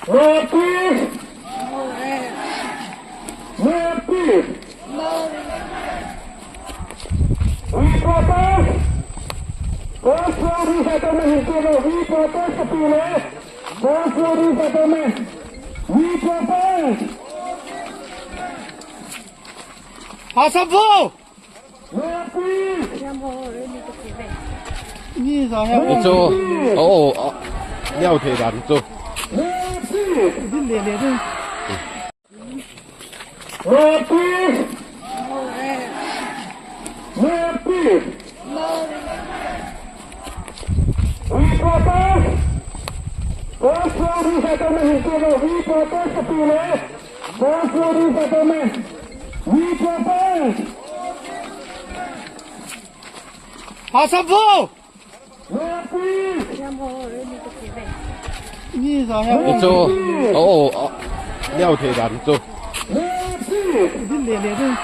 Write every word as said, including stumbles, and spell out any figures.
No peace. No peace. We protest. Forceful resettlement in Kenya. We protest, Pune. Forceful resettlement. We protest. Asabvo! No peace. Ni sa ya. Ito. Oo. Oh, leo te dan ito. No peace. Din le le din. No peace. No peace. We protest. Forceful resettlement in Kenya. We protest, Pune. Forceful resettlement. We protest. Asabvo! No peace. Ni sa ya. Ito. Oo. Leo te dan ito. No peace. Din le le din.